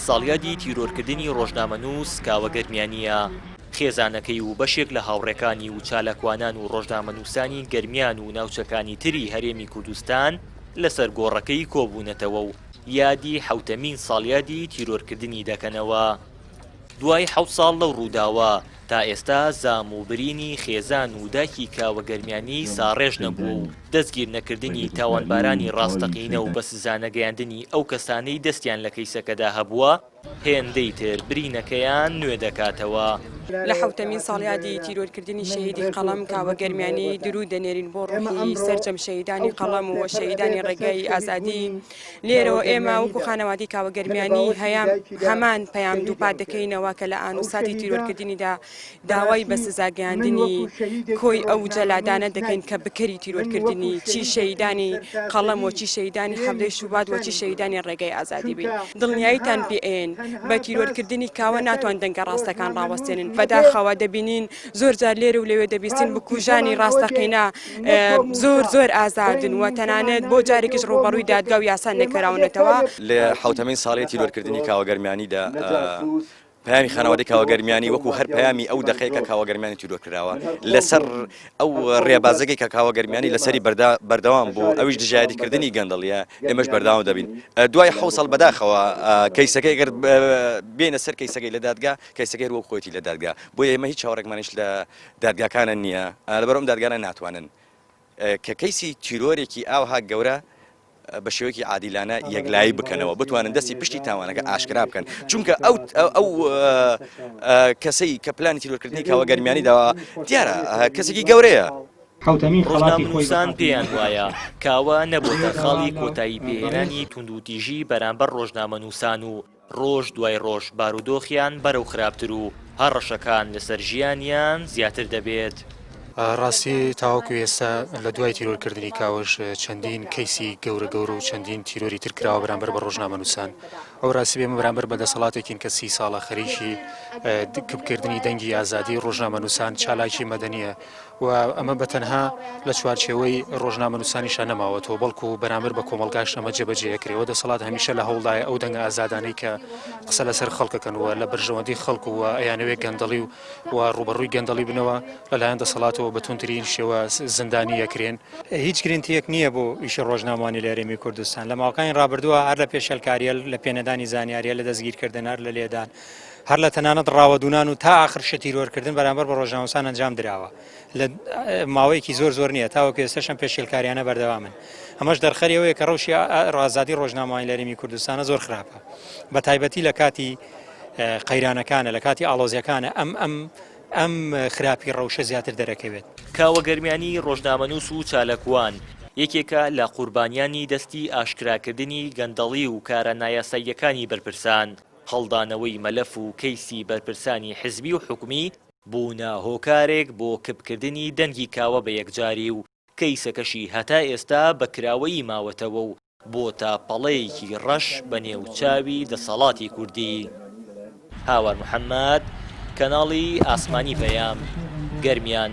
ساڵیادی تیرۆرکردنی ڕۆژنامەنووس کاوە گەرمیانییە. خێزانەکەی و بەشێک لە هاوڕێکانی و چالاکوانان و ڕۆژنامەنووسانی گەرمیان و ناوچەکانی تری هەرێمی کوردستان لەسەر گۆڕەکەی کۆبوونەتەوە و یادی حەوتەمین ساڵیادی تیرۆرکردنی دەکەنەوە. دوای حەوت ساڵ لەو ڕووداوە، تا ئێستا زام و برینی خێزان و دایکی کاوە گەرمیانی ساڕێژ نەبووە و دەستگیر نەکردنی تاوانبارانی ڕاستەقینە و بە سزا نەگەیاندنی ئەو کەسانەی دەستیان لە کەیسەکەدا هەبووە، هێندەی تر برینەکەیان نوێ دەکاتەوە. لە حەوتەمین ساڵیادی تیرۆرکردنی شەهیدی قەڵەم کاوە گەرمیانی دروود دەنێرین بۆ ڕۆحی سەرجەم شەهیدانی قەڵەم و شەهیدانی ڕێگای ئازادی. لێرەوە ئێمە وەکو خانەوادەی کاوە گەرمیانی هەیام هەمان پەیام دووپات دەکەینەوە کە لە ئان و ساتی تیرۆرکردنیدا داوای بە سزاگەیاندنی کۆی ئەو جەلادانە دەکەین کە بکەری تیرۆرکردنی چی شەهیدانی قەڵەم و چی شەهیدانی حەڤدەی شوبات و چی شەهیدانی ڕێگای ئازادی بین. دڵنیاییتان پێ ئەیەین بە تیرۆرکردنی کاوە ناتوان دەنگە ڕاستەکان ڕاوەستێنن. بەداخەوە دەبینین زۆر جار لێرە و لەوێ دەبیستین بکوژانی ڕاستەقینە زۆر زۆر ئازادن و تەنانەت بۆ جارێکیش ڕووبەڕووی دادگا و یاسا نەکراونەتەوە. لە حەوتەمین ساڵی تیرۆرکردنی کاوە گەرمیانیدا پەیامی خانەوادەی کاوە گەرمیانی وەکو هەر پەیامی ئەو دەقەیە کە کاوە گەرمیانی تیرۆر کراوە لەسەر ئەو ڕێبازەکەی کە کاوە گەرمیانی لەسەری بەردەوام بوو ئەویش دژایەتیکردنی گەندەڵیە ئێمەش بەردەوام دەبین دوای حەوت ساڵ بەداخەوە کەیسەکەی گەر بێنە سەر کەیسەکەی لە دادگا کەیسەکەی هەر وەک خۆیەتی لە دادگا بۆیە ئێمە هیچ چاوەڕێکمانیش لە دادگاکانە نییە لەبەر ئەم دادگانە ناتوانن کە کەیسی تیرۆرێکی ئاوها گەورە بە شێوەیەکی عادیلانە یەکلایی بکەنەوە بتوانن دەستی پشتی تاوانەکە ئاشکرا بکەن چونکە ئەو ئەو کەسەی کە پلانی تیرۆرکردنی کاوە گەرمیانی داوە دیارە کەسێکی گەورەیە. ڕۆژنامەنووسان پێیان وایە کاوە نەبۆتە خاڵی کۆتایی پێهێنانی توندوتیژی بەرامبەر ڕۆژنامەنووسان و ڕۆژ دوای ڕۆژ بارودۆخیان بەرەو خراپتر و هەڕەشەکان لەسەر ژیانیان زیاتر دەبێت. ڕاستی تاوەکو ئێستا لە دوای تیرۆرکردنی کاوەش چەندین کەیسی گەورە گەورە و چەندین تیرۆری تر کراوە بەرامبەر بە ڕۆژنامەنووسان. ئەو ڕاستی بێمە بەرامبەر بە دەسەڵاتێکین کە سی ساڵە خەریکی کپکردنی دەنگی ئازادی ڕۆژنامەنووسان چالاکی مەدەنیە و ئەمە بە تەنها لە چوارچێوەی ڕۆژنامەنووسانیشا نەماوەتەوە، بەڵکو بەرامبەر بە کۆمەڵگاش ئەمە جێبەجێ ئەکرێ و دەسەڵات هەمیشە لە هەوڵدایە ئەو دەنگە ئازادانەی کە قسە لەسەر خەڵک ئەکەن و لە بەرژەوەندی خەڵک و ئەیانەوێ گەندەڵی و و ڕووبەڕووی گەندەڵی بنەوە لەلایەن دەسەڵاتەوە بە توندترین شێوە زیندانی ئەکرێن. هیچ گرنتییەک نییە بۆ ئیشی ڕۆژنامەوانی لە هەرێمی کوردستان لە ماوەکانی ڕابردووە هەر لە پێشێلکارییە لە پێنەدانی زانیارییە لە دەستگیرکردن هەر لە لێدان هەر لە تەنانەت ڕاوەدوونان و تا ئاخر شە تیرۆرکردن بەرامبەر بە ڕۆژنامەنووسان ئەنجام دراوە لە ماوەیەکی زۆر زۆر نییە تاوەکو ئێستاش ئەم پێشێلکاریانە بەردەوامن ئەمەش دەرخەری ئەوەیە کە ڕەوشی ئازادی ڕۆژنامەوانی لە هەرێمی کوردستانە زۆر خراپە بە تایبەتی لە کاتی قەیرانەکانە لە کاتی ئاڵۆزیەکانە ئەم ئەم ئەم خراپی ڕەوشە زیاتر دەرەکەوێت. کاوە گەرمیانی ڕۆژنامەنووس و چاالکوان، یەکێکە لە قوربانیانی دەستی ئاشکراکردنی گەندەڵی و کارە نایاساییەکانی بەرپرسان. هەڵدانەوەی مەلەف و کەیسی بەرپرسانی حزبی و حکومی بوونە هۆکارێک بۆ کپکردنی دەنگی کاوە بە یەکجاری و کەیسەکەشی هەتا ئێستا بە کراوەیی ماوەتەوە و بۆتە پەڵەیەکی ڕەش بە نێو چاوی دەسەڵاتی کوردی. هاوار محەمەد، کەناڵی ئاسمانی پەیام، گەرمیان.